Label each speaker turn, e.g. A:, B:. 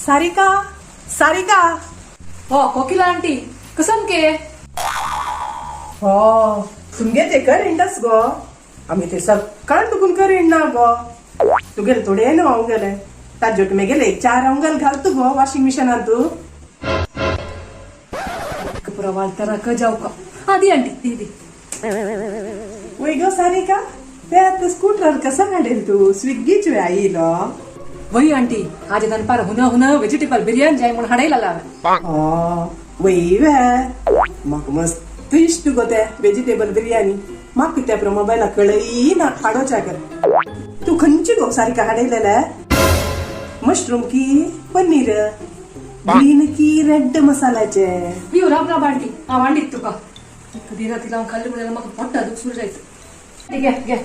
A: सारिका, सारिका.
B: हो कोकिला आंटी, कसम के?
A: हो, तुमगे ते करिंडस गो. आमी ते सकाळ तुकून करिंड ना गो. तुगेले थोडे न्हू हांव गेले ताज्योट मेगेले एक चार अंगल घालतू गो वॉशिंग मशीनान तू.
B: पुरा वालतारा क जाऊ का. हा दी आंटी, दी दी.
A: वय गो सारिका, ते आतां स्कूटर कसं हाडेल तू? स्विग्गीच वे आयलो?
B: वही आंटी, आज दनपार हुन हुन वेजिटेबल बिर्याणी जाय म्हणून हाडयला हांवें.
A: हो वय वे, म्हाका मस्त इश्ट गो ते वेजिटेबल बिर्याणी. म्हाका त्या मोबायला कळय ना हाडोच्या कर. तू खंयची गो सारिका हाडयलेले? मशरूम की पनीर, ग्रीन की रेड मसाल्याचे?
B: यो राब राब आंटी, हांव हांडीत तुका. दिना तिला हांव खाल्ले म्हणल्यार म्हाका पोट्टा दुख सुरू जायत. घे घे.